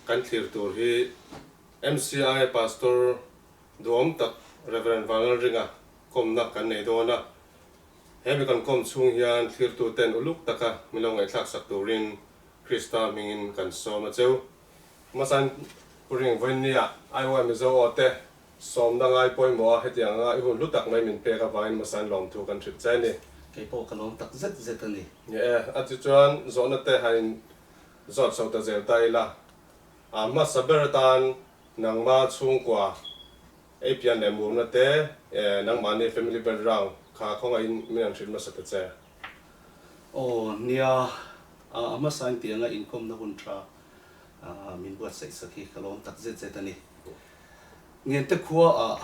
kan thlir tur hi MCI Pastor duhawm tak Rev. Vanlalringa kawmna kan nei dawn a. He mi kan kawm chhung hian thlirtu ten uluk taka min lo ngaihthlak sak turin Krista hmingin kan sawm a cheu. Hmasain Pu Ring Vawinia IOI Mizo aw te Sawmna ngai pawimawh a, hetiang anga i hun hlu tak mai min pek avangin hmasain lawmthu kan hrilh che a ni. Kei pawh ka lawm tak zet zet a ni. Ni e, a ti chuan zawhna te han in zawt chho ta zel ta ila, a hmasa ber atan nangma chhungkua ei pian leh murna te, nangmahni family background kha khawngaihin min han hrilh hmasa ta che. Aw nia, a hmasain tianga inkawmna hun tha min buatsaih sak hi ka lawm tak zet zet a ni. Ngente khua ah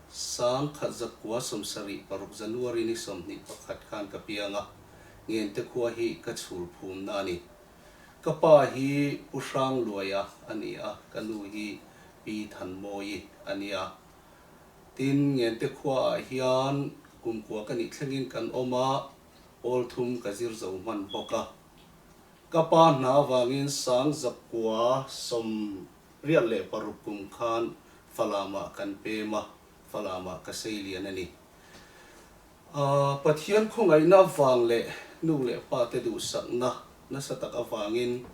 1976 January ni 21 khan ka piang a, Ngente khua hi ka chhul phumna a ni. Ka pa hi Pu Hrangluaia a ni a, ka nu hi Pi Thanmawii a ni a. Tin, Ngente khua ah hian kumkua ka nih thlengin kan awm a, pawl thum ka zir zo hman bawk a. Ka pa hna avangin 1986 kum khan Falamah kan pem a, Falamah ka sei lian a ni. Pathian khawngaihna avang leh nu leh pa te duhsakna nasa tak avangin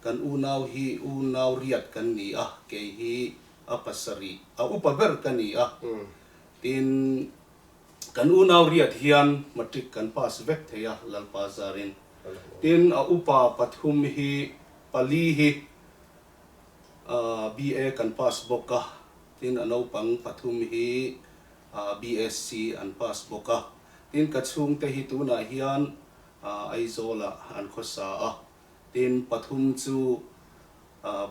kan unau hi unau riat kan ni a, kei hi a pasarih, a upa ber ka ni a, tin kan unau riat hian matric kan pass vek thei a Lalpa zarin. Tin, a upa pathum hi pali hi BA kan pass bawk a, tin a naupang pathum hi BSc an pass bawk a. Tin, ka chhungte hi tunah hian Aizawlah an khawsa a, tin pathum chu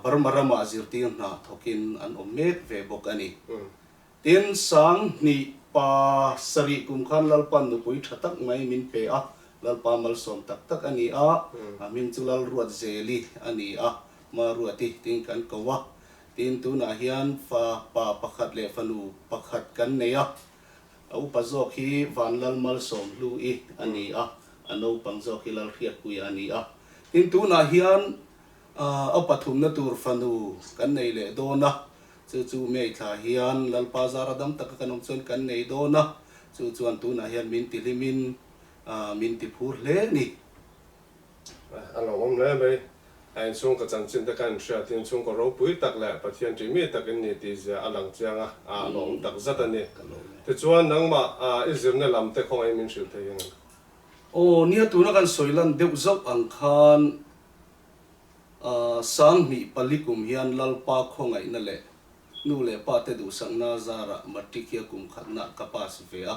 Burma ramah zirtir hna thawkin an awm mek ve bawk a ni. Tin, 2007 kum khan Lalpa'n nupui tha tak mai min pe a, Lalpa malsawm tak tak a ni a, a hming chu Lalruatzeli a ni a, Maruati tiin kan ko a. Tin, tunah hian fa pa pakhat leh fanu pakhat kan nei a, a upa zawk hi Vanlalmalsawmhlu-i a ni a, a naupang zawk hi Lalhriatpuia a ni a. Tin, tunah hian a pathumna tur fanu kan nei leh dawn a, Chu chu May thla hian Lalpa zara dam taka kan awm chuan kan nei dawn a, chu chuan tunah hian min ti hlimin min ti phur hle a ni. A lo awm hle mai. A inchhungkaw chanchin te khan inhriat in chhungkaw ropui tak leh Pathian ṭih mi tak in ni tih zia a lang chiang a, a lo awm tak zat a ni. Tichuan nangmah i zirna lam te khawngaih min hrilh thei ang em? Aw, nia tuna kan sawi lan deuh zauh ang khan 2004 kum hian Lalpa khawngaihna leh nu leh pa te duhsakna zarah matric hi a kum khatna ka pass ve a.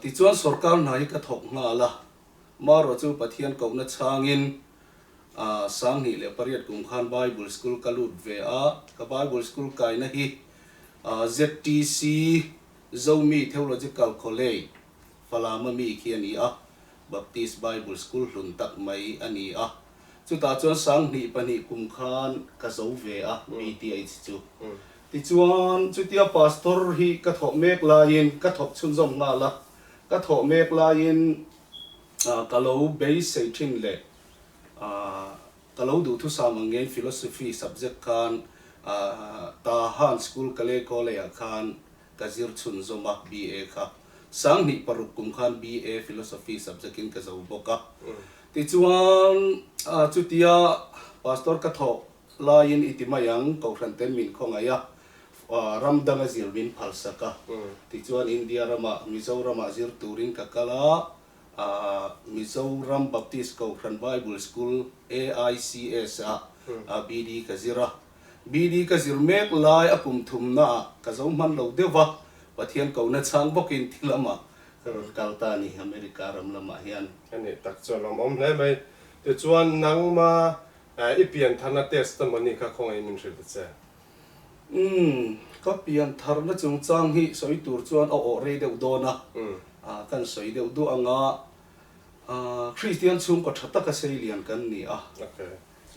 Tichuan sorkar hna hi ka thawk nghal a, marawh chu Pathian kohna chhangin 2008 kum khan Bible School ka lut ve a, ka Bible School kaina hi ZTC Zomi Theological College Falam ami khi a ni a. Baptist Bible School hlun tak mai a ni a, chutah chuan 2002 kum khan ka zo ve a, BTH chu. Tichuan, chutia Pastor hi ka thawh mek laiin, ka thawk chhunzawm nghal a, ka thawh mek laiin ka lo beisei thin leh ka lo duhthusam ang ngeiin Philosophy subject khan Tahan School Kalay College-ah khan Ka zir chhunzawm a, BA kha. 2006 kum khan BA Philosophy subject in ka zo bawk a. Tichuan, chutia Pastor ka thawh laiin i ti mai ang, Kohhran ten min khawngaih a, ram danga zir min phalsak a. Tichuan India ramah, Mizoramah zir turin ka kal a, Mizoram Baptist Kohhran Bible School, AICS, ah BD ka zir a. BD ka zir mek lai a kum thumna ah ka zo hman lo deuh va, Pathian kohna chhang bawkin thi lamah ka rawn kal ta a ni, America ram lamah hian. A nih tak chuan lawmawm hle mai. Tichuan nangma i piantharna testimony kha khawngaih min hrilh ta che. Umm, ka piantharna chungchang hi sawi tur chuan a awh rei deuh dawn a, kan sawi deuh duah ang a, Kristian chhungkaw tha taka sei lian kan ni a.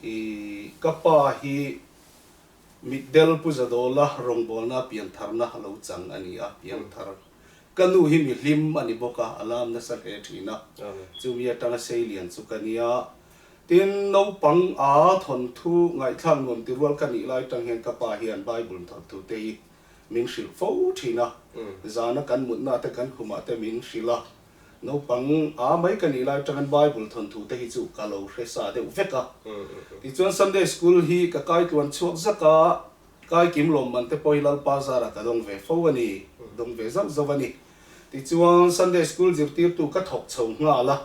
I ka pa hi Mitdel Pu Zadawla rawngbawlna piantharna a lo chang a ni a, pianthar. Ka nu hi mihlim a ni bawk a, a lam nasa hle thin a. Chumi atanga Seilian chu ka nia. Tin, naupang a thawnthu ngaihthlak nuam ti rual ka nih lai tang hian ka pa hian Bible thawnthu te hi min hrilh fo thin a, zana kan mutna te kan khumah te min hrilh a. Naupang a mai ka nih lai tangin Bible thawnthu te hi chu ka lo hre sa deuh vek a. Tichuan Sunday School hi ka kai tluan chhuak zak a, kai kim lawmman te pawh hi Lalpa zarah ka dawng ve fo a ni, dawng ve zauh zauh a ni. Tichuan Sunday School zirtirtu ka thawk chho nghal a.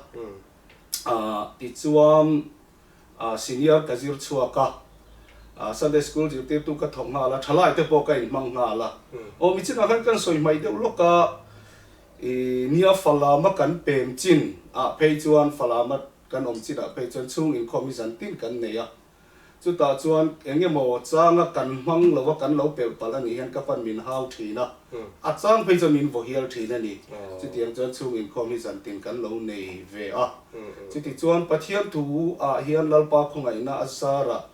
Tichuan senior ka zir chhuak a, Sunday school zirtirtu ka thawk nghal a, thalai te pawh ka inhmang nghal a. Aw michinah khan kan sawi hmaih deuh lawk a, i nia Falama kan pem chin ah phei chuan Falama kan awm chin ah phei chuan chhung inkhawm hi zan tin kan nei a. Chutah chuan eng emaw changa kan hmang lo a, kan lo pelh palh a nih hian ka pan min hau thin a, a chang phei chuan min vaw hial thin a ni. Chutiang chuan chhung inkhawm hi zantin kan lo nei ve a. Chuti chuan Pathian thu ah hian Lalpa khawngaihna a zarah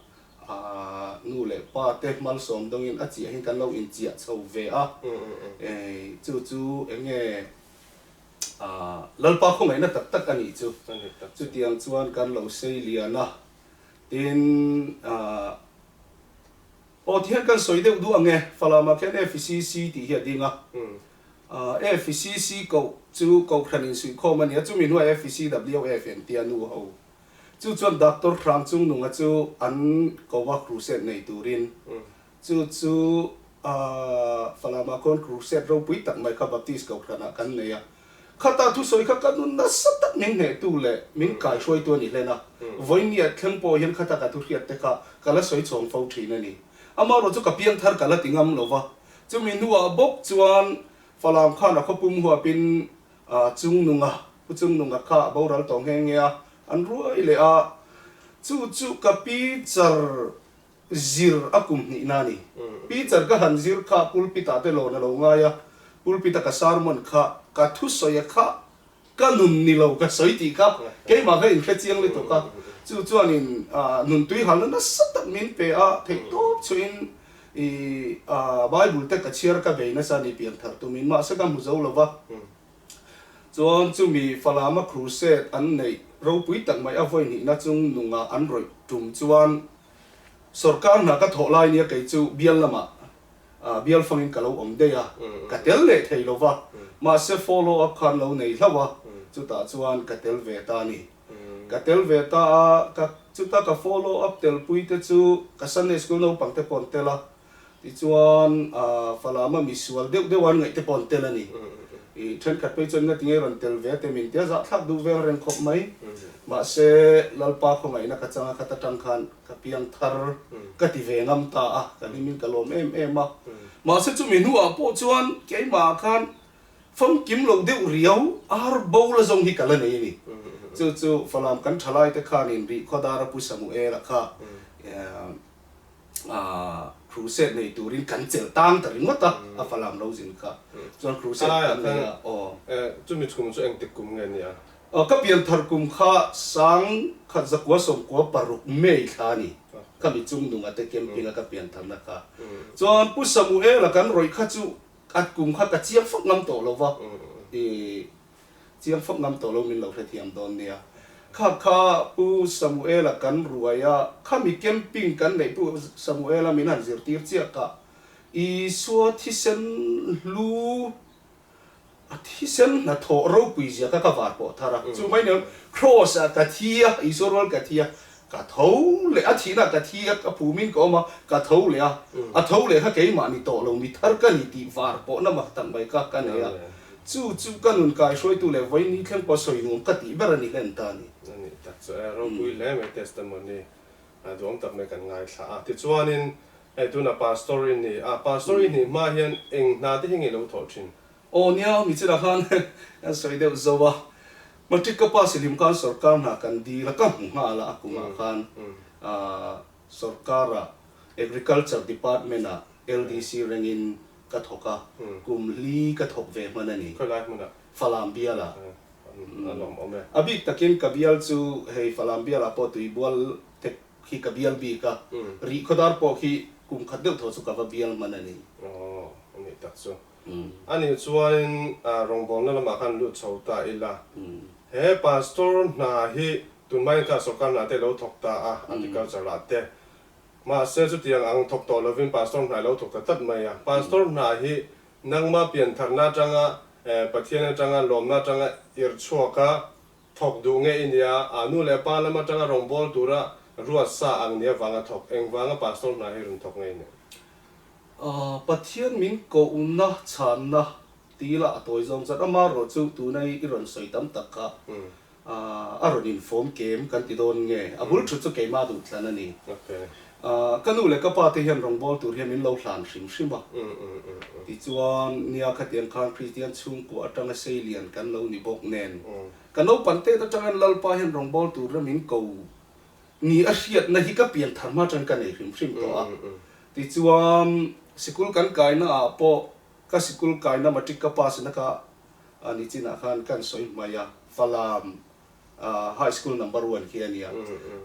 nu leh pa te malsawm dawngin a chiah hian kan lo inchiah chho ve a. Chu chu eng nge Lalpa khawngaihna tak tak a nih chu. Chutiang chuan kan lo sei lian a. Tin, aw ti hian kan sawi deuh duh ang e, Falamah khian FCC tih hi a ding a. FCC koh chu Kohhran insuihkhawm a ni a, chumi hnuaiah FCWF an tia nu ho. Chu chuan Doctor Hrangchungnunga chu an ko a crusade nei turin. Chu chu Falamah khawn crusade ropui tak mai kha Baptist Kohhranah kan nei a. Khata thusawi kha ka nun nasa tak min hnehtu leh min kaihruaitu a ni hlen a. Vawinia thleng pawh hian khata ka thuhriat te kha ka la sawi chhawng fo thin a ni. Amaherawh chu ka piang thar ka la ti ngam lo va. Chumi hnuah bawk chuan Falam khan a khawpum huapin Chungnunga, Pu Chungnunga kha a boral tawh nghe nghe a, an ruai leh a. Chu chu ka pi char Zir a kum hnihna a ni. Peter ka han zir kha pulpit ah te lawn a lo ngai a, pulpit a ka sermon kha ka thusawi a kha ka nun ni lo ka sawi tih kha keimah kha inhre chiang lutuk a, chu chuanin nun tui halna nasa tak min pe a, theihtawp chhuahin i Bible te ka chhiar ka bei nasa a ni pianthar tumin mahse ka hmu zo lo va. Chuan chumi Falama crusade an neih ropui tak mai a vawi hnihna chung nunga an rawih tum chuan sorkar hna ka thawh lai nia kei chu bial lamah bial fangin ka lo awm daih a, ka tel leh thei lo va, mahse follow up khan lo nei hlauh a, chutah chuan ka tel ve ta a ni. Ka tel ve ta a, ka chuta ka follow up telpui te chu ka Sunday school naupang te pawh an tel a, Tichuan, Falama misual deuh deuh an ngaih te pawh an tel a ni. I thenkhat phei chuan ngati nge rawn tel ve a te min tia zahthlak duh veng reng khawp mai. Mahse, Lalpa khawngaihna ka changa khat atang khan ka piang thar ka ti ve ngam ta a, ka hlimin ka lawm em em a. Mahse chumi hnuah pawh chuan keimahah khan famkim lo deuh riau ar bo la zawng hi ka la nei a ni. Chu chu Falam kan thalaite khanin Rihkhawdar a Pu Samuela kha Crusade nei turin kan chelh tang ta ringawt a, a Falam lo zin kha. Chuan crusade kan nei a, aw. Chumi chhum chu engtik kum nge nia? Aw, ka pianthar kum kha sangkhat zakua sawmkua paruk May thla a ni. Khami Chungnunga te camping a ka piantharna kha. Chuan Pu Samuela kan rawih kha chu a kum kha ka chiang fak ngam tawh lo va, i Chiang fak ngam tawh lo min lo hrethiam dawn nia. Kha kha Pu Samuela kan ruai a, khami camping kan neih Pu Samuela min han zirtir chiah kah Isua thisen hlu a thisen hnathawh ropui zia kha ka var pawh thar a. Chu mai nen Kraws ah ka thi a, Isua rual ka thi a, ka tho leh a thihna ka thi a, ka phumin ka awm a, ka tho leh a, a tho leh kha keimah ni tawh lo mi thar ka ni tih var pawhna mak tak mai kha ka nei a. Chu chu ka nun kaihruaitu leh vawiin thleng pawh sawi nuam ka tih ber a ni hlen ta a ni. A nih tak chu e, ropui hle mai testimony duam tak mai kan ngaithla a. Tichuanin hei tunah Pastor i ni a, Pastor i nih hma hian eng hna te hi nge lo thawh thin? Aw nia, mi chinah khan kan sawi deuh zo a, Matric ka pass hlim khan sorkar hna kan dil a, ka hmu nghal a, a kumah khan sorkara Agriculture Department ah LDC rengin ka thawk a, kum hli ka thawk ve hman a ni. Khawilai hmunah? Falam bialah. A lawm awm e. A bik takin ka bial chu hei Falam bialah pawh Tuibual te khi ka bial bik a, Rihkhawdar pawh khi kum khat deuh thaw chu ka va bial hman a ni. Aw, a nih tak chu. A nih chuanin rawngbawlna lamah khan lut chho ta ila. He Pastor hna hi. Tunhmain kha sorkar hna te lo thawk ta a, agriculture ah te. Mahse chutiang ang thawk tawh lovin pastor hna i lo thawk ta tlat mai a. Pastor hna hi nangma piantharna atanga Pathian atanga lawmna atanga irh chhuak a thawk duh nge i nia, a nu leh pa lam atanga rawngbâwl tura ruat sa ang nia vanga thawk, engvanga pastor hna hi rawn thawk nge i nih? Pathian min kohna chhanna ti ila a tawi zawng chuan amaherawhchu tuna i rawn sawi tam tak kha A rawn infawm kem kan ti dawn nge? A bul thu chu keimah duh tlan a ni. Ka nu leh ka pa te hian rawngbâwl tur hian min lo hlan hrim hrim a. Tichuan, nia khatiang khan Kristian chhungkua atanga seilian kan lo ni bawk nen, ka naupang tet atangin Lalpa hian rawngbâwl tura min ko ni a hriatna hi ka pian thar hma atangin ka nei hrim hrim tawh a. Tichuan, sikul kan kaina ah pawh ka sikul kaina matric ka pass na kha A nichinah khan kan sawi hmai a, Falam High School Number One khi a nia.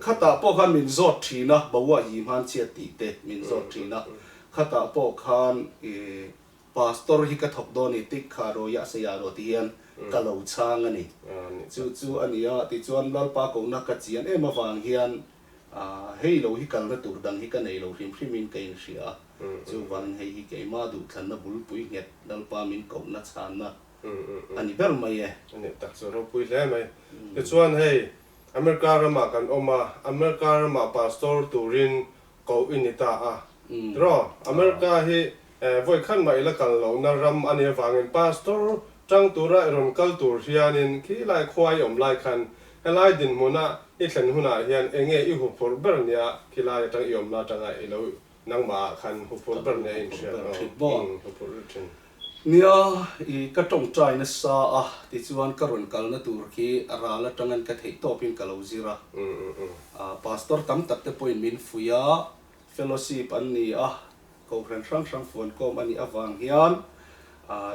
Khatah pawh khan min zawt thin a, Bawah Yi hman chhiat tih te min zawt thin a. Khatah pawh khan i Pastor hi ka thawk dawn i tik kha ro yah se yah ro ti hian ka lo chhang a ni. Chu chu a nia, tichuan Lalpa kohna ka chian em avang hian hei lo hi kalna tur dang hi ka nei lo hrim hrimin ka inhria a. Chuvangin hei hi keimah duhthlanna bulpui nghet Lalpa min kohna chhanna a ni ber mai e. A nih tak chu ropui hle mai. Tichuan hei America ramah kan awm a, America ramah pastor turin koh i ni ta a. Tiraw? America hi vawi khat mah i la kal lohna ram a nih avangin pastor tang tura i rawn kal tur hianin khilai khua i awm lai khan helai dinhmuna i thlen hunah hian enge i huphurh ber nia khilai atang i awmna atanga i lo Nangmah ah khan huphurh ber nia in hriat aw. Huphurh ber thin. Nia, i ka tawngtai nasa a, tichuan ka rawn kalna tur khi a ral atangin ka theih tawpin ka lo zir a. Pastor tam tak te pawhin min fuih a, fellowship an ni a, kohhran hrang hrang fuankawm a nih avang hian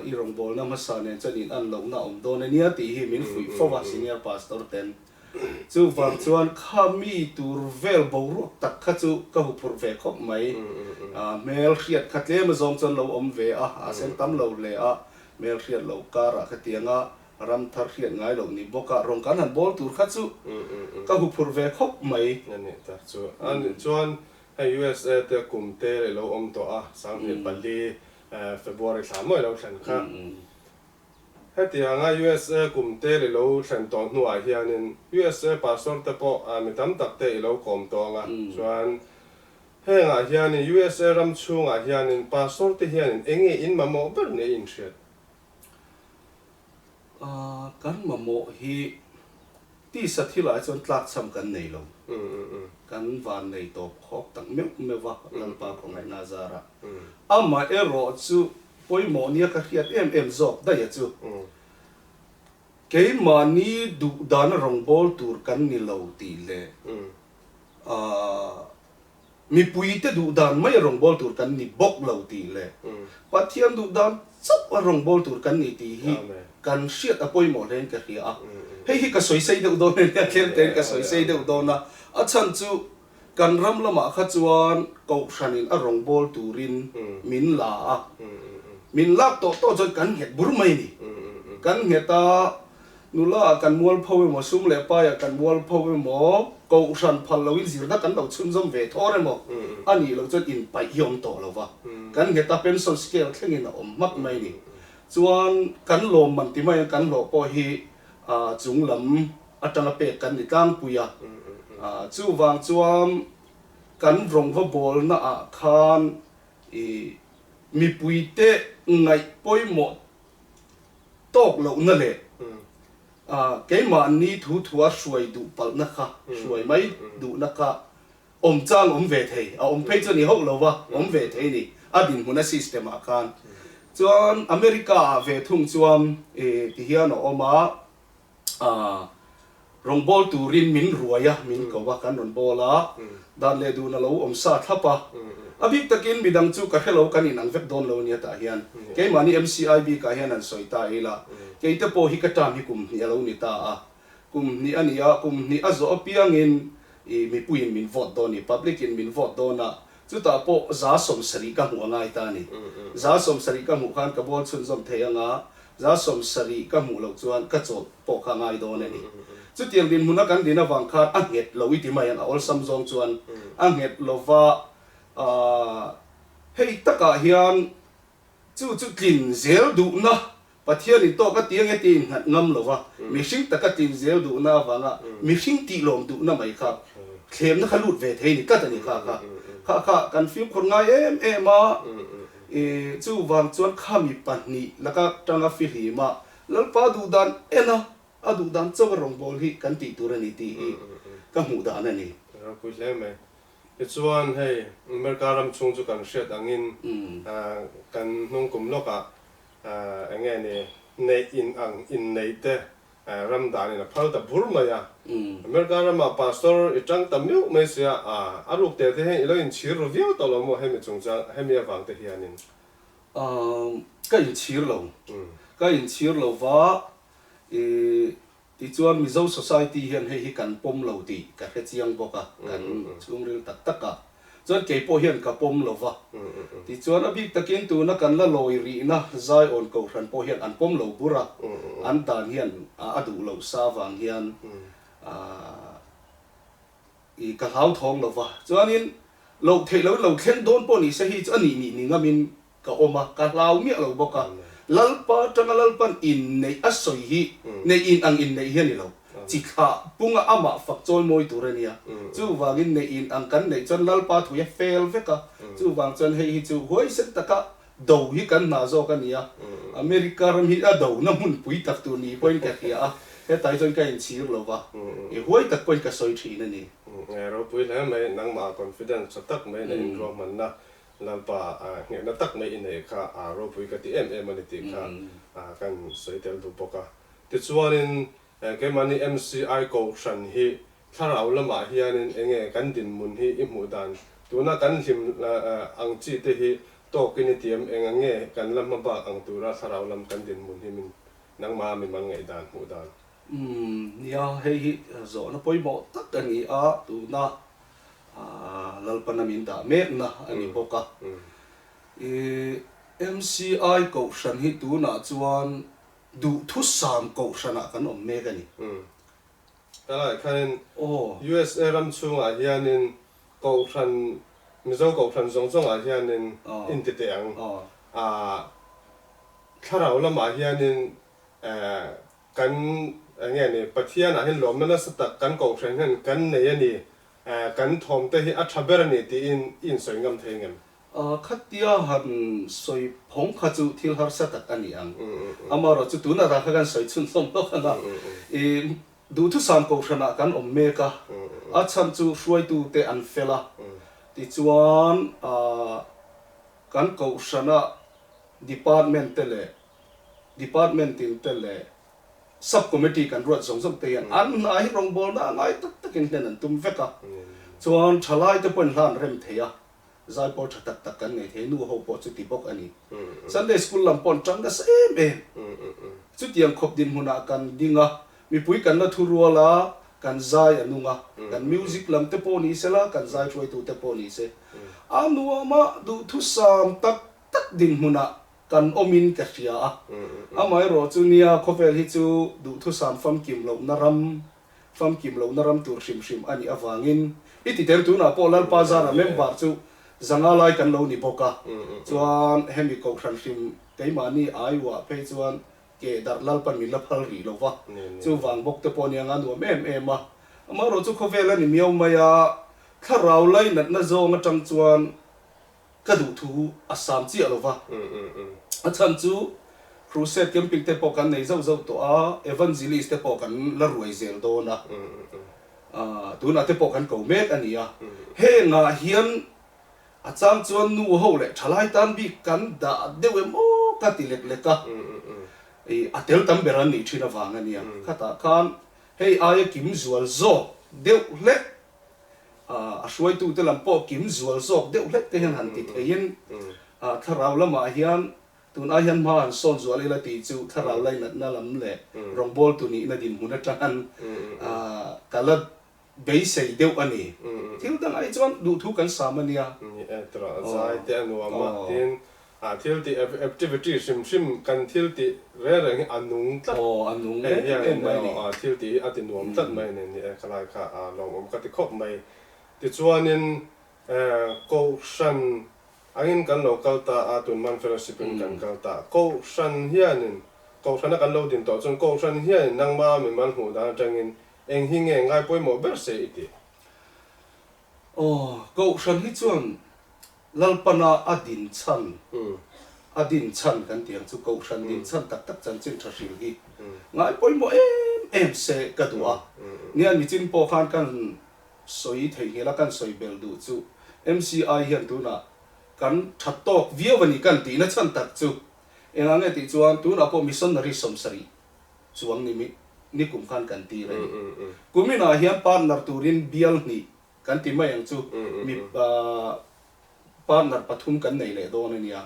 i rawngbawlna hmasa nen chuan in an lohna a awm dawn a nia tih hi min fuih fo a senior pastor ten. Chuvang chuan kha mi tur vel boruak tak kha chu ka huphurh ve khawp mai. Hmel hriat kha tlem azawng chuan lo awm ve a, a sen tam lo hle a, hmel hriat loh karah khatianga ram thar hriat ngai loh ni bawk a, rawn kan han bawl tur kha chu ka huphurh ve khawp mai. A nih tak chu. A nih chuan hei USA te kum te leh lo awm tawh a, 2004 February thla mawi lo thlen kha. Hetianga USA kum tel i lo thlen tawh hnuah hianin USA pastor te pawh mi tam tak te i lo kawm tawh ang a, chuan hengah hianin USA ram chhungah hianin pastor te hianin eng nge in mamawh ber nia i inhriat? Kan mamawh hi tisa thilah hi chuan tlakchham kan nei lo. Kan van nei tawp khawk tak meuh meuh va, Lalpa khawngaihna zarah. Amaherawhchu Pawimawh nia ka hriat em em zawk daih a chu. Keimahni duh dana rawngbâwl tur kan ni lo tih leh mipuite duh dan mai a rawngbâwl tur kan ni bawk lo tih leh Pathian duh dan chauh a rawngbâwl tur kan ni tih hi kan hriat a pawimawh hlein ka hria a. Hei hi ka sawi sei deuh dawn a nia, tlem tein ka sawi sei deuh dawn a. A chhan chu Kan ram lamah kha chuan Kohhranin a rawngbâwl turin min la a, min lak tawh tawh chuan kan nghet bur mai a ni. Kan nghet a, nula ah kan mualpho emaw, sum leh pai ah kan mualpho emaw, Kohhran phal loin zirna kan lo chhunzawm ve thawr emaw a nih loh chuan inpaih hi a awm tawh lo va. Kan nghet a, pension scale thlengin a awm hmak mai a ni. Chuan kan lawmman ti maiin kan hlawh pawh hi chung lam atanga pek kan ni tlangpui a, chuvang chuan kan rawngva bawlna ah khan i mipuite ngaih pawimawh tawk lohna leh keimahni thu thua hruai duh palhna kha hruai mai duhna kha awm chang awm ve thei, a awm phei chu a ni hauh lo va, awm ve thei a ni a dinhmuna system ah khan. Chuan America ah ve thung chuan i tihian a awm a, Rawngbâwl turin min ruai a, min ko a, kan rawn bâwl a, dan leh dun a lo awm sa thlap a. A bik takin midang chu ka hre lo, kan inang vek dawn lo ania tah hian. Keimahni MCI bikah hian han sawi ta ila, keite pawh hi ka term hi kum hnih a lo ni ta a. Kum hnih a ni a, kum hnih a zawh apiangin i mipuiin min vote dawn i, public in min vote dawn a, chutah pawh 70% ka hmuh a ngai ta a ni. 70% ka hmuh khan ka bâwl chhunzawm thei anga. 70% ka hmuh loh chuan ka chawlh pawh kha a ngai dawn a ni. Chutiang dinhmuna kan din avang khan a nghet lo i ti mai ang, a awlsam zawng chuan a nghet lo va, hei takah hian chu chu tlin zel duhna Pathianin tawk a ti ange tia innghat ngam lo va, mihring taka tlin zel duhna avanga mihring tih lawm duhna mai kha thlemna kha lut ve thei ni tlat a ni kha kha. Kha kha kan fimkhur ngai em em a, i chuvang chuan khami pahnih laka tanga fihlima Lalpa duhdan en a, a duhdan chauh a rawngbâwl hi kan tih tur a ni tih hi ka hmuh dan a ni. Ropui hle mai. Tichuan hei America ram chhung chu kan hriat angin kan hnung kum lawkah Eng nge ni, neih in ang inneih te ram danin a phal ta bur mai a. America ramah pastor i tang ta meuh mai sia, a ruk te te hian i lo inchhir ru viau tawh lo maw hemi chungchang, hemi avang te hianin? Ka inchhir lo. Ka inchhir lo va, i tichuan Mizo society hian hei hi kan pawm lo tih ka hre chiang bawk a, kan chhungril tak tak a. Chuan kei pawh hian ka pawm lo va. Tichuan a bik takin tuna kan la lawi rihna Zion Kohhran pawh hian an pawm lo bur a, an dan hian a duh loh sa vang hian i ka hlauthawng lo va. Chuanin loh theih loin lo thleng dawn pawh ni se hi chu a nih nih ni ngamin ka awm a, ka hlau miah lo bawk a. Lalpa atanga Lalpan inneih a sawi hi neih in ang inneih hi a ni lo. Chi thlah punga amah fak chawi mawi tur a nia. Chuvangin neih in ang kan neih chuan Lalpa thui a fel vek a. Chuvang chuan hei hi chu huaisen taka do hi kan hna zawk a ni a. America ram hi a dona hmunpui tak tur ni pawhin ka hria a, hetah hi chuan ka inchhir lo va, i huai tak pawhin ka sawi thin a ni. Ropui hle mai, nangmah confidence tha tak mai leh inruahmanna Lalpa nghehna tak mai i neih kha a ropui ka ti em em a ni tih kha kan sawi tel duh bawk a. Tichuanin keimahni MCI Kohhran hi thlarau lamah hianin enge kan dinhmun hi i hmuh dan, tuna kan hlim ang chi te hi tawkin i tiam eng ang nge kan la hma bak ang tura thlarau lam kan dinhmun hi min nangmah mi mal ngaih dan hmuh dan. Umm nia hei hi zawhna pawimawh tak a ni a, tuna Lalpana min dah mekna a ni bawk a. I MCI Kohhran hi tunah chuan duhthusam Kohhranah kan awm mek a ni. Helai khanin USA ram chhungah hianin Kohhran, Mizo Kohhran zawng zawngah hianin inti teh ang. Thlarau lamah hianin Kan eng nge ni, Pathianah hian lawmna nasa tak kan kohhran hian kan nei a ni, kan thawmte hi a tha ber a ni tiin i insawi ngam thei ngem? Khatia han sawi phawng kha chu thil harsa tak a ni ang. Amaherawh chu tunah dah kha kan sawi chhunzawm hlawk ang a, i duhthusam kohhranah kan awm mek a, a chhan chu hruaitute an fel a, tichuan kan kohhrana department te leh Department tin te leh Sub Committee kan ruat zawng zawng te hian an hna hi rawngbawlna a ngai tak takin hlen an tum vek a, chuan thalai te pawhin hla an rem thei a, zaipawl tha tak tak kan nei thei, nu ho pawh chuti bawk a ni. Sunday School lam pawh an tang nasa em em. Chutiang khawp dinhmunah kan ding a, mipui kan la thu rual a, kan zai a nung a, kan music lam te pawh ni sela, kan zai hruaitu te pawh ni se, a nuam a, duhthusam tak tak dinhmunah Kan awmin ka hria a, amaherawh chu nia khawvel hi chu duhthusam famkim lohna ram, famkim lohna ram tur hrim hrim a nih avangin i ti tel tunah pawh Lalpa zara member chu zanga lai kan lo ni bawk a, chuan hemi kohhran hrim keimahni aiuah phei chuan ke darh Lalpan min la phal rih lo va, chuvang bawk te pawh nia nga nuam em em a, amaherawh chu khawvel a ni miau mai a, thlarau lainatna zawng atang chuan Ka duh thu a sam chiah lo va. A chhan chu Crusade camping te pawh kan nei zauh zauh tawh a, Evangelist te pawh kan la ruai zel dawn a, tunah te pawh kan ko mek a ni a. Hengah hian a chang chuan nu ho leh thalai tan bik kan dah deuh em aw ka ti lek lek a, a tel tam ber an nih thin avang a nia. Khatah khan hei aia kim zual zawk deuh hlek A hruaitute lam pawh kim zual zawk deuh hlek te hian han ti theiin thlarau lamah hian tun ai hian hma han sawn zual ila tih chu thlarau lainatna lam leh rawngbawltu nihna dinhmun atang ka la beisei deuh a ni. Thil dangah hi chuan duhthu kan sam a nia. Ni e, tura zai te a nuam a, tin. Thil tih activity hrim hrim kan thil tih reng reng hi a nung tlat. Aw a nung em em mai a ni. Thil tih hi a ti nuam tlat mai a ni ni e khalai kha a lawmawm ka ti khawp mai. Tichuanin Kohhran angin kan lo kal ta a, tun man fellowship in kan kal ta. Kohhran hianin Kohhrana kan lo din tawh chuan Kohhran hianin nangma mimal hmuh dan atangin eng hi nge ngai pawimawh ber se i tih? Aw, Kohhran hi chuan Lalpana a din chhan, a din chhan kan tih ang chu Kohhran din chhan tak tak chanchin tha hril hi ngai pawimawh em em se ka duh a. Nia nichin pawh khan kan sawi theihnghilh a, kan sawi bel duh chu MCI hian tunah kan tha tawk viau a ni kan tihna chhan tak chu engah nge tih chuan tunah pawh missionary 70 chuang ni nikum khan kan tir a ni. Kuminah hian partner turin bial hnih Kan ti mai ang chu, mi partner pathum kan nei leh dawn a nia.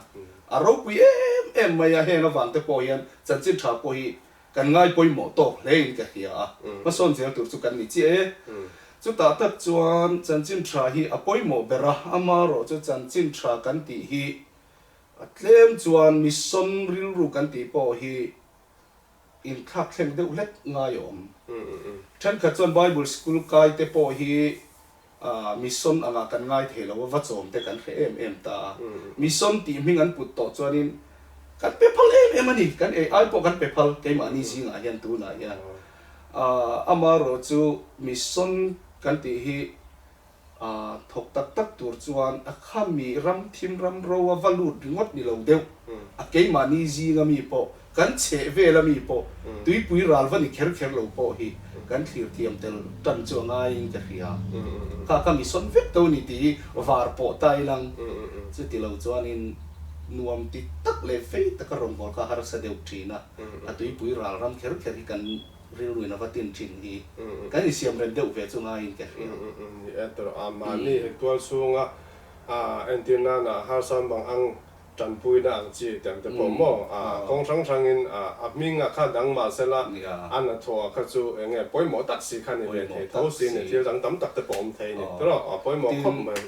A ropui em em mai a, heng avang te pawh hian chanchin tha pawh hi kan ngai pawimawh tawk hle in ka hria a, hmasawn zel tur chu kan ni chiah e. Chutah tak chuan chanchin tha hi a pawimawh ber a, amaherawh chu chanchin tha kan tih hi a tlem chuan mission rilru kan tih pawh hi inthlak thleng deuh hlek ngai a awm. Thenkhat chuan Bible school kai te pawh hi mission angah kan ngai thei lo a, va chawm te kan hre em em ta a. Mission tih hming an put tawh chuanin kan pe phal em em a ni, kan ei ai pawh kan pe phal keimahni zingah hian tunah hian. Amaherawh chu mission kan tih hi A thawk tak tak tur chuan a khami ram thim ram ro a va lut ringawt ni lo deuh. A keimahni zinga mi pawh, kan chheh vela mi pawh, tuipui ral va ni kher kher lo pawh hi kan thlir thiam tel tan chu a ngaiin ka hria. Kha kha mi sawn vek to ni tih hi var pawh ta ilang. Chuti lo chuanin nuam ti tak leh fei taka rawnbawl kha harsa deuh thin a, a tuipui ral ram kher kher hi kan Rilruin a va tin thin hi kan insiam rem deuh ve chu ngaiin ka hria. Ni e tawrh a, mahni hektual chhunga entir nana harsa mang ang tanpuina ang chi tih te pawh maw kawng hrang hrangin a hming a kha dang mahsela a hnathawh a kha chu eng nge pawimawh tak si kha ni ve thei tho si ni thil dang tam tak te pawh awm thei ni tawrh a pawimawh khawp mai.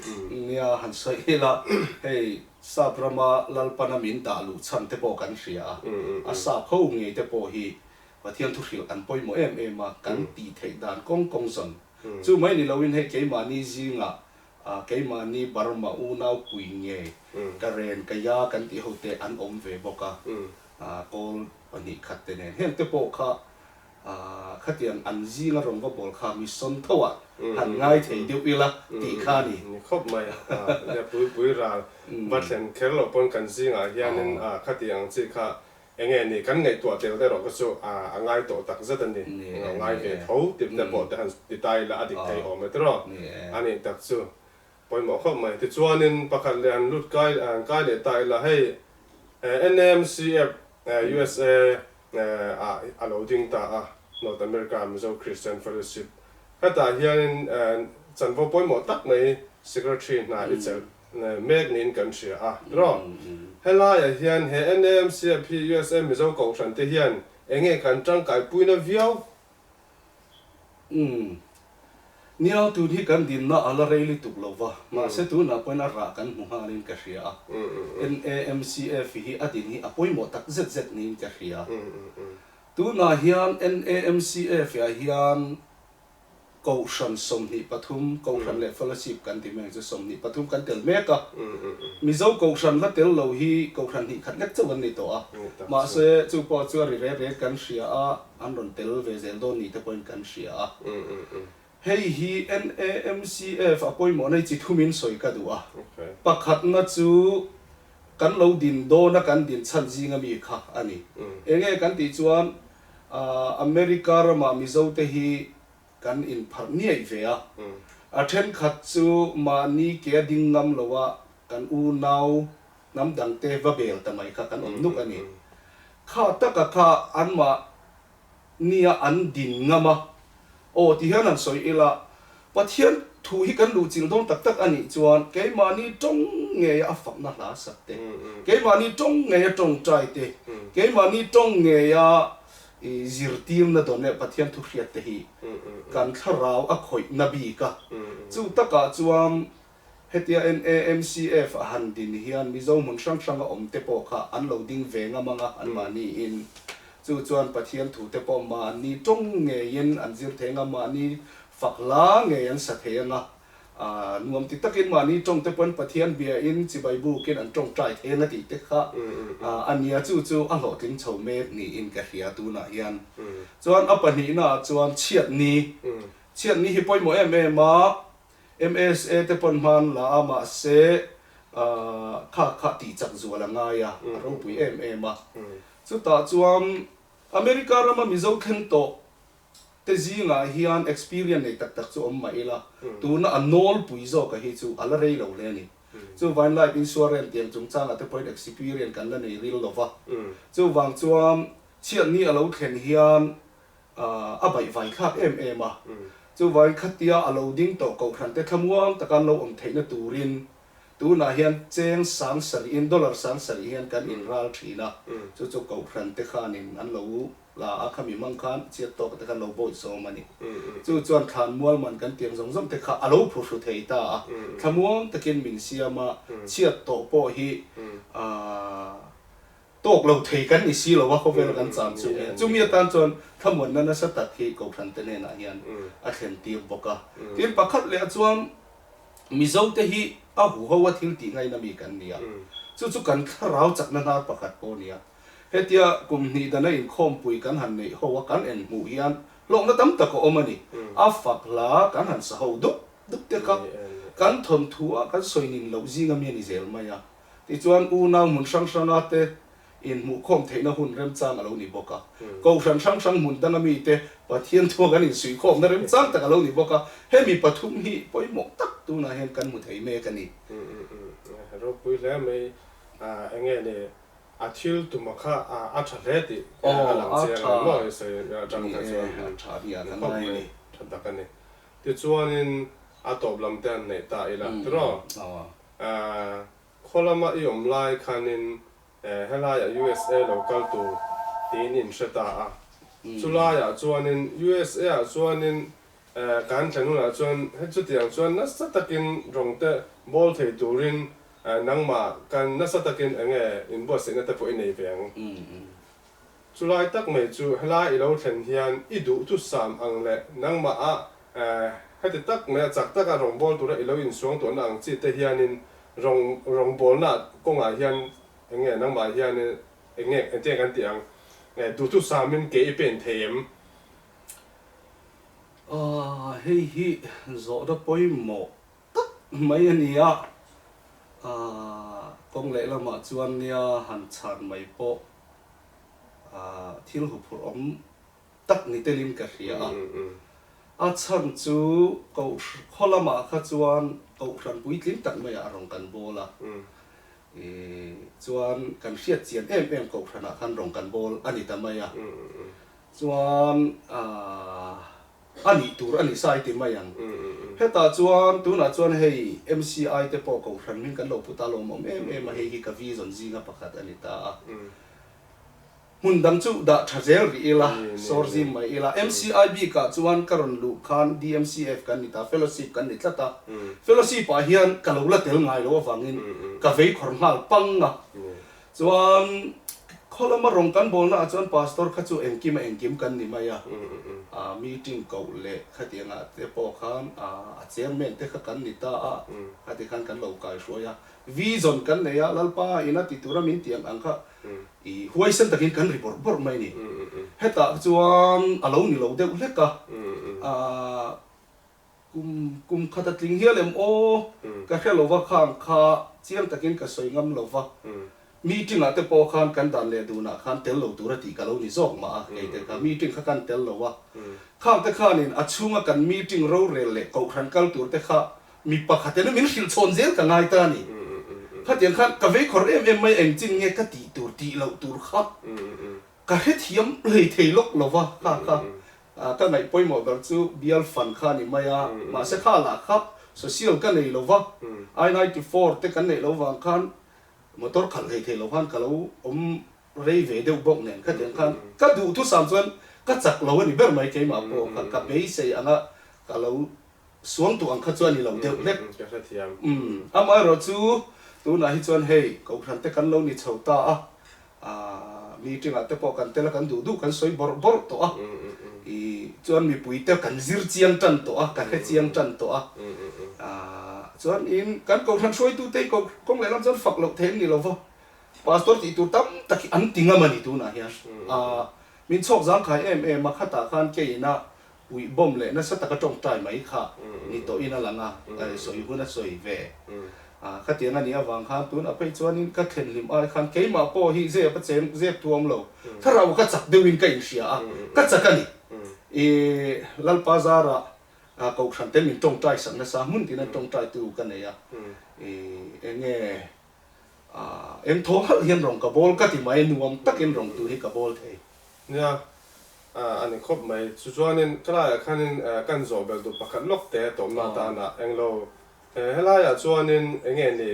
Nia han sawi ila hei Sap rama Lalpana min dah luh chhan te pawh kan hria a, a sap ho ngei te pawh hi Pathian thu hrilh an pawimawh em em a, kan tih theih dan kawng kawng zawn. Chu mai ni loin hei keimahni zingah keimahni Burma unau pui nge ka ren ka ya kan tih ho te an awm ve bawk a, kawl pahnih khat te nen. Heng te pawh kha khatiang an zinga rawn va bawl kha mission tho ah han ngai thei deuh ila tih kha a ni. Ni khawp mai a, nia pui pui ral va thlen kher loh pawn kan zingah hianin khatiang ang chi kha Enge ni, kan ngaihtuah tel te erawh kha chu a ngai tawh tak zet a ni. A ngai ve tho tih te pawh te han ti ta ila a dik thei awm e tiraw? A nih tak chu pawimawh khawp mai. Tichuanin pakhat leh han lut kai han kai leh ta ila hei NAMCF USA ah a lo ding ta a, North America Mizo Christian Fellowship. Hetah hianin chanvo pawimawh tak mai Secretary hna i chelh Mek niin kan hria a, tiraw? Helaiah hian he NAMCF hi USA Mizo Kohhran te hian enge kan tangkaipuina viau? Umm. Nia, tun hi kan dinna a la rei lutuk lo va, mahse tunah pawhin a rah kan hmu nghalin ka hria a. NAMCF hi a din hi a pawimawh tak zet zet niin ka hria. Tunah hian NAMCF ah hian Kohhran 23, Kohhran leh Fellowship kan ti mai ang chu, 23 kan tel mek a. Mizo Kohhran la tel lo hi Kohhran hnih khat lek chauh an ni tawh a. Mahse, chu pawh chu a ri rek rek kan hria a, an rawn tel ve zel dawn ni te pawhin kan hria a. Hei hi NAMCF a pawimawh na hi chi thumin sawi ka duh a. Pakhatna chu kan lo din dawna kan din chhan zinga mi kha a ni. Enge kan tih chuan America ramah Mizo te hi kan inpharh niaih ve a, a thenkhat chu mahni ke a ding ngam lo a kan unau hnam dang te va bel ta mai kha kan awm nuk a ni. Kha taka kha anmah nia an din ngam a, aw ti hian han sawi ila, Pathian thu hi kan luhchilh dawn tak tak a nih chuan keimahni tawng ngeia a fakna hla sak te, keimahni tawng ngeia tawngtai te, keimahni tawng ngeia zirtirna dawn leh Pathian thu hriat te hi kan thlarau a khawihna bik a. Chu takah chuan. Hetia NAMCF a han din hian Mizo hmun hrang hranga awm te pawh kha an lo ding ve ngam ang a, anmahniin. Chu chuan Pathian thu te pawh mahni tawng ngeiin an zir thei ang a, mahni fak hla ngei an sa thei ang a. Nuam ti takin mahni tawng te pawhin Pathian biain chibai bukin an tawngtai thei ang a tih te kha a nia. Chu chu a hlawhtling chho mek niin ka hria tunah hian. Chuan a pahnihnaah chuan chhiatni. Chhiatni hi pawimawh em em a, MSA te pawn hman la a, mahse kha kha tih chak zual a ngai a, a ropui em em a. Chutah chuan America rama Mizo thleng tawh te zingah hian experience nei tak tak chu awm mah ila, tuna a nawlpui zawka hi chu a la rei lo hle a ni. Chuvangin life insurance tiang chungchangah te pawhin experience kan la nei ril lo va. Chuvang chuan chhiatni a lo thlen hian A baihvai thlak em em a, chuvangin khatia a lo ding tawh kohhran te thlamuang taka an lo awm theihna turin tunah hian cheng sang sarihin, dollar sang sarih hian kan inral thin a, chu chu kohhran te khanin an lo la a, khami hmang khan chiat tawk te khan lo bawihsawm a ni. Chu chuan thlan mual man kan tiang zawng zawng te kha a lo phuhru thei ta a, thlamuang takin min siam a, chhiat tawh pawh hi Tawk lo thei kan ni si lo a, khawvela kan cham chu nge. Chumi atan chuan thlamuanna nasa tak hi Kohhran te hnenah hian a thlen tir bawk a. Tin, pakhat leh ah chuan Mizo te hi a huho a thil tih ngaina mi kan ni a. Chu chu kan thlarau chakna hnar pakhat pawh a ni a. Hetia kum hnih dana inkhawmpui kan han neih ho a kan en hmuh hian hlawkna tam tak a awm a ni. A fak hla kan han sa ho dup dup te kha kan thawnthu a kan sawi nin loh zinga mi a ni zel mai a. Tichuan, unau hmun hrang hranga te inhmuhkhawm theihna hun remchang a lo ni bawk a. Kohhran hrang hrang hmun danga mite Pathian thua kan insuihkhawmna remchang tak a lo ni bawk a. Hemi pathum hi pawimawh tak tunah hian kan hmu thei mek a ni. Ropui hle mai. Enge ni a thil tuma kha a tha hle tih a lang chiang a ni maw i sawi atang kha chuan. A tha nia ka ngai a ni. Tha tak a ni. Tichuanin a tawp lam te an neih ta ila tiraw? Khaw lama i awm lai khanin helaiah USA lo kal tur tiin in hre ta a. Chulaiah chuanin USA ah chuanin kan thlen hunah chuan he chutiang chuan nasa takin rawng te bawl thei turin nangmah kan nasa takin enge inbuatsaihna te pawh i nei ve ang. Chulai tak mai chu helai i lo thlen hian i duhthusam ang leh nangmah ah heti tak mai a chak taka rawngbâwl tura i lo insuang tuahna ang chi te hianin rawng rawngbâwlna kawngah hian eng nge nangmah hian eng nge engtiang kan tih ang duhthusâmin ke i pen thei em? Hei hi zawhna pawimawh tak mai a ni a, kawng lehlamah chuan nia han chhan mai pawh thil huphurh awm tak ni telin ka hria a. A chhan chu khaw lamah kha chuan kohhran puitling tak maiah a rawn kan bawl a, chuan kan hriat chian em em kohhranah khan rawn kan bawl a ni ta mai a. Chuan a nih tur a ni sai ti mai ang. Hetah chuan tunah chuan hei MCI te pawh kohhran hming kan lo pu ta lawmawm em em a, hei hi ka vision zinga pakhat a ni ta a. Hmun dang chu dah tha zel rih ila, sawr zim mai ila. MCI bikah chuan ka rawn luh khan DMCF kan ni ta, fellowship kan ni tlat a. Fellowship ah hian ka lo la tel ngai lo avangin ka vei khawr nghal pang a. Chuan khaw lama rawng kan bawlna ah chuan pastor kha chu engkim a engkim kan ni mai a. Meeting koh leh khatiangah te pawh khan a chairman te kha kan ni ta a, khati khan kan lo kaihruai a. Vision kan nei a, Lalpa ina ti tura min tiang ang kha I huaisen takin kan ri bawrh bawrh mai a ni. Hetah chuan a lo ni lo deuh hlek a, kum kum khat a tling hial em aw ka hre lo va, khang kha chiang takin ka sawi ngam lo va, meeting ah te pawh khan kan dan leh dunah khan tel lo tur a tih ka lo ni zawk mah a, kei te kha meeting kha kan tel lo a, khang te khanin a chhunga kan meeting rorel leh kohhran kal tur te kha Mi pakhat ena min hrilh chhawn zel ka ngai ta a ni. Khatiang khan ka vei khawr em em mai engchin nge ka tih tur tih loh tur kha ka hrethiam hlei thei lawk lo va, kha kha ka ngaih pawimawh ber chu bial fan kha a ni mai a, mahse kha lah kha social ka nei lo va, I 94 te kan neih loh vang khan motor khalh hlei thei lo khan ka lo awm rei ve deuh bawk nen khatiang khan ka duhthusam chuan ka chak lo a ni ber mai keimah pawh kha ka beisei anga ka lo. Suang tuh ang kha chu a ni lo deuh hlek. Ka hrethiam. Umm, amaherawhchu tunah hi chuan hei Kohhran te kan lo ni chho ta a, aah meeting ah te pawh kan tel a, kan duh duh kan sawi bawrh bawrh tawh a, ih chuan mipui te kan zir chiang tan tawh a, ka hre chiang tan tawh a, aah chuan in kan Kohhran hruaitu te hi kawng lehlam chuan fak loh theih an ni lo va, Pastor tih tur tam tak hi an ti ngam a ni tunah hian, aah min chhawk zangkhai em em a, khatah khan keina Puih bawm leh nasa taka tawngtai mai kha ni tawhin a lang a, sawi hun a sawi ve. Khatiang a nih avang khan tun a phei chuanin ka thlen hlim ai khan keimah pawh hi zep a cheng zep thu awm lo, thlarau ka chak deuhin ka inhria a, ka chak a ni. I Lalpa zarah Kohhran te min tawngtai sak nasa hmun tina tawngtaitu ka nei a, i enge eng thaw halh hian rawng ka bawl ka ti mai, nuam takin rawng tur hi ka bawl thei. Nia, a ni khawp mai. Chu chuanin ka laiah khanin kan zawh belh duh pakhat lawk te tawmna atana englo. Helaiah chuanin enge ni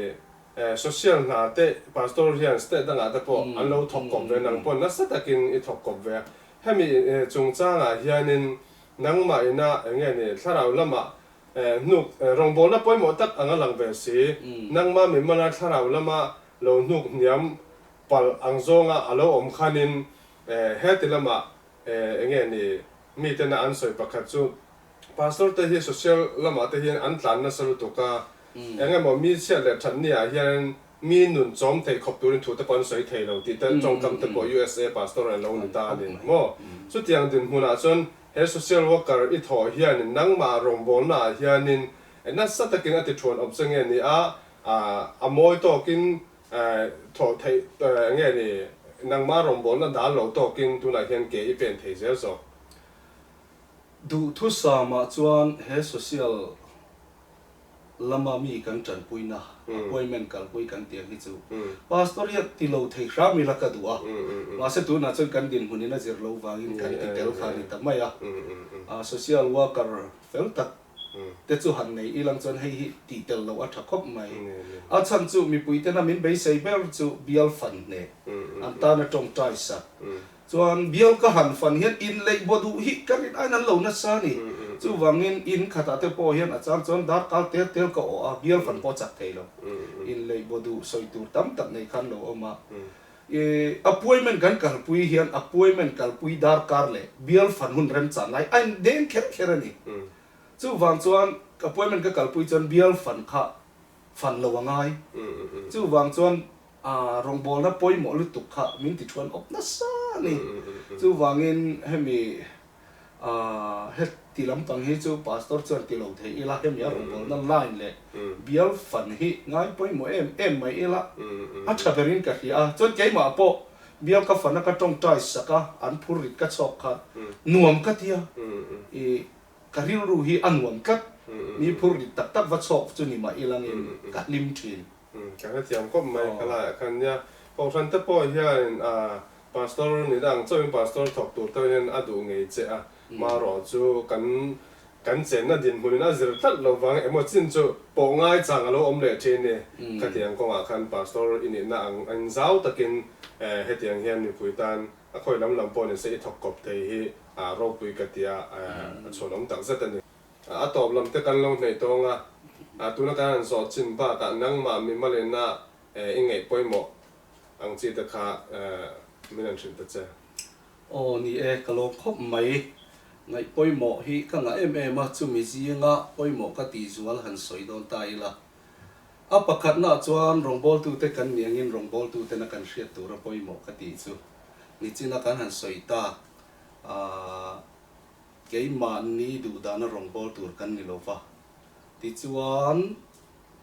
social hna te pastor hian state dangah te pawh an lo thawk kawp ve nang pawh nasa takin i thawk kawp ve a. Hemi chungchangah hianin nangmah ina enge ni thlarau lamah hnuk rawngbawlna pawimawh tak anga lang ve si. Nangmah mimala thlarau lama lo hnuk hniam Palh ang zawnga a lo awm khanin heti lamah enge ni mitena an sawi pakhat chu Pastor te hi social lamah te hian an tlan nasa lutuk a, engemaw mi chhiat leh that niah hian mi nun chawm thei khawp turin thu te pawh an sawi thei lo tih te tawngkam te pawh USA Pastor an lo ni ta a ni maw? Chutiang dinhmunah chuan he social worker i thawh hianin nangmah rawngbawlnaah hianin nasa takin a ti thuan awm che nge ni a, a mawi tawkin Thawh theih nge ni, nangmah rawngbawlna dal lo tawkin tunah hian ke i pen thei zel zawk. Duhthusamah chuan he social lama mi kan tanpuina, appointment kalpui kan tih ang hi chu Pastor hian ti lo thei hram ila ka duh a, mahse tunah chuan kan dinhmunin a zir lo vangin kan ti tel kha a ni ta mai a, social worker fel tak te chu han nei ilang chuan hei hi tih tel loh a tha khawp mai. A chhan chu mipui tena min beisei ber chu bial fan hneh an tana tawngtai sak. Chuan bial ka han fan hian inleih baw duh hi ka rin aiin an lo nasa a ni. Chuvangin in khatah te pawh hian a chang chuan dar kal tel tel ka awh a, bial fan pawh chak thei lo. Inleih baw duh sawi tur tam tak nei khan lo awm a. Appointment kan kalpui hian appointment kalpui darkar leh bial fan hun remchan lai a indeng kher kher a ni. Chuvang chuan appointment ka kalpui chuan bial fan kha fan lo a ngai. Chuvang chuan rawngbawlna pawimawh lutuk kha min ti thuan awp nasa a ni. Chuvangin hemi Heti lampang hi chu Pastor chuan ti lo thei ila, hemi a rawngbawlna line leh bial fan hi ngai pawimawh em em mai ila, a tha berin ka hria a. Chuan keimah pawh bial ka fana ka tawngtai sak a, an phur rit ka chhawk khan nuam ka ti a, i ka rilru hi a nuam tlat, mi phur rit tak tak va chhawk chu ni mah ilangin ka hlim thin. Ka hrethiam khawp mai ka laiah khan nia, Kohhran te pawh hian Pastor ni dang chauhin Pastor thawk tur te hian a duh ngei che a, marawh chu kan kan chenna dinhmunin a zir tlat lo vang emaw chin chu pawh ngai chang a lo awm leh thin ni. Khatiang kawngah khan Pastor i nihna ang in zau takin hetiang hian mipui tan a khawi lam lam pawh ni se i thawk kawp thei hi ropui ka tia a chhuanawm tak zet a ni. A tawp lam te kan lo hneih tawng a, tuna kan han zawh chin bakah nangmah mimalina i ngaih pawimawh Ang chi te kha min han hrilh ta che. Aw ni e, ka lawm khawp mai. Ngaih pawimawh hi ka ngah em em a, chumi zinga pawimawh ka tih zual han sawi dawn ta ila. A pakhatnaah chuan rawngbawltute kan nih angin rawngbawltutena kan hriat tura pawimawh ka tih chu nichina kan han sawi tak a, keimahni duhdana rawngbâwl tur kan ni lo va. Tichuan.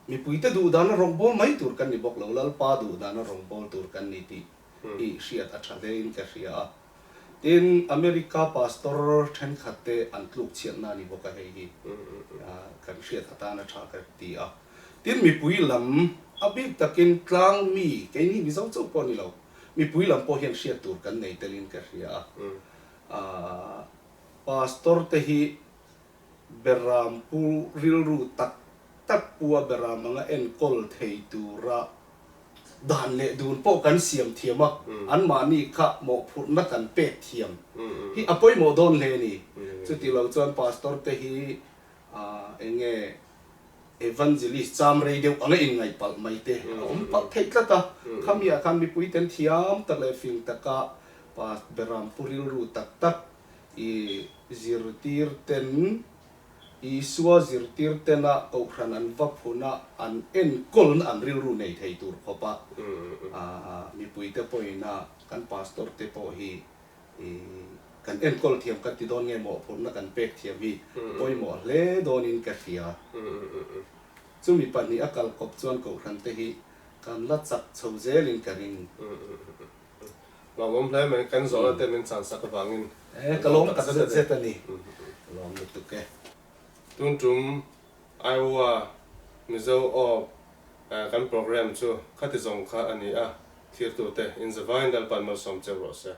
Mipuite duh dana rawngbâwl mai tur kan ni bawk lo, Lalpa duh dana rawngbâwl tur kan ni tih hi hriat a tha hlein ka hria a. Tin, America pastor thenkhatte an tluk chhiatna a ni bawk a, hei hi kan hriat atan a tha ka ti a. Tin, mipui lam, a bik takin tlang mi, keini Mizo chauh pawh ni lo, mipui lam pawh hian hriat tur kan nei telin ka hria a. Pastor te hi Beram pu rilru tak tak pu a beram anga enkawl thei tura dan leh dun pawh kan siam thiam a, anmahni kha mawhphurhna kan pek thiam hi a pawimawh dawn hle a ni. Chuti lo chuan pastor te hi Eng nge Evangelist cham rei deuh anga inngaih palh mai te a awm palh theih tlat a, khamiah khan mipui ten thiam tak leh fing taka pa beram pu rilru tak tak i zirtir ten Isua zirtir tena kohhran an va phuna an enkawlna an rilru nei thei tur khawpa mipui te pawhin a kan pastor te pawh hi I kan enkawl thiam kan ti dawn nge mawhphurhna kan pek thiam hi pawimawh hle dawnin ka hria. Chumi pahnih a kal kawp chuan Kohhran te hi kan la chak chho zelin ka ring. Lawmawm hle mai, kan zawhna te min chansak avangin E, ka lawm tak zet zet a ni. Ka lawm lutuk e. Tun tum Iowa Mizo Aw kan program chu khati zawng kha a ni a, thirtute inzavain Lalpan malsawm cheu rawh se.